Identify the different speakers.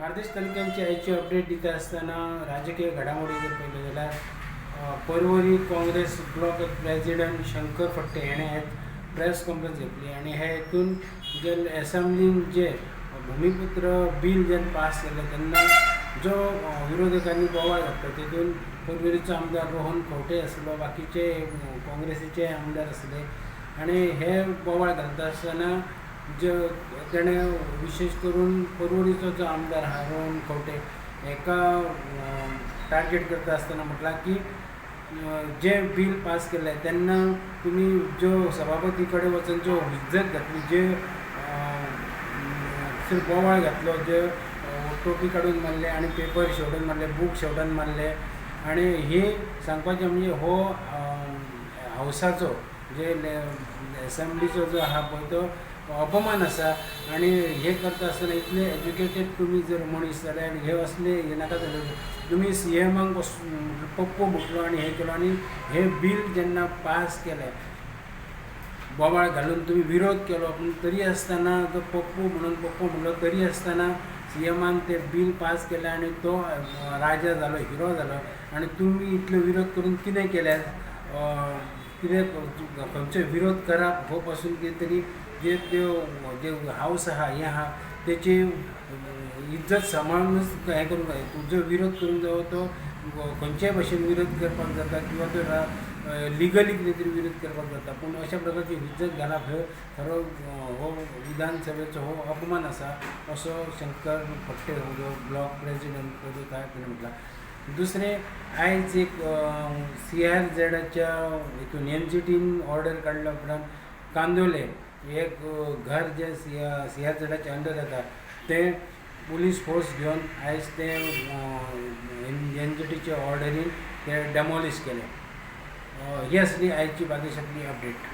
Speaker 1: बार्देश तालुक्यांची आयची अपडेट दिता आसतना राजकीय घडामोडी जर पळयल्यो जाल्यार पर्वरी काँग्रेस ब्लॉक प्रेजिडेंट शंकर फडते हेणें आयज प्रेस कॉन्फरन्स घेतली आनी हे हितून जे एसेंब्लीन जे भुमिपुत्र बील जेन्ना पास केलें तेन्ना जो विरोधकांनी बोवाळ घातलो, तेतून पर्वरीचो आमदार रोहन खंवटे आसलो, बाकीचे काँग्रेसीचे आमदार आसले आनी हे बोवाळ घालता आसतना जे तेणें विशेश करून पर्वरीचो जो आमदार आहा रोहन खंवटे हेका टार्गेट करता आसतना म्हटलां की जें बील पास केलें तेन्ना तुमी ज्यो सभापती कडेन वचून ज्यो हुज्जत घातली, जे बोवाळ घातलो, जे टोपी काडून मारले आनी पेपर शेवटून मारले, बूक शेवटून मारले आनी हे सांगपाचें म्हणजे हो हावसाचो जे एसेंब्लीचो जो आहा पळय तो अपमान आसा आनी हे करता आसतना इतले एज्युकेटेड तुमी जर मनीस जाल्यार हे असले हे नाका जाले. तुमी सीएमाक पप्पू म्हटलो आनी हें केलो आनी हें बील जेन्ना पास केलें बोवाळ घालून तुमी विरोध केलो, पूण तरी आसतना तो पप्पू म्हणून पप्पू म्हणलो तरी आसतना सीएमान तें बील पास केलें आनी तो राजा जालो, हिरो जालो आनी तुमी इतलो विरोध करून कितें केलें? कितें खंयचो विरोध करप हो पासून कितें तरी जे त्यो जे हावस आहा हें आहा तेची इज्जत सांबाळूनच हें करूंक जाय. तुजो विरोध करूंक जावो तो खंयच्याय भाशेन विरोध करपाक जाता किंवां तो लिगली कितें तरी विरोध करपाक जाता, पूण अशा प्रकारची इज्जत घालप हे खरो हो विधानसभेचो हो अपमान आसा असो शंकर फडते हो जो ब्लॉक प्रेजिडेंट जो आहा तेणें म्हटलां. दुसरें आयज एक सीआरझेडाच्या हितून एनजीटीन ऑर्डर काडल्या उपरांत कांदोले एक घर जे सीआरझेडाच्या अंडर येता तें पुलीस फोर्स घेवन आयज तें एनजीटीच्या ऑर्डरीन तें डेमोलिश केलें. ही आसली आयची बार्देशांतली अपडेट.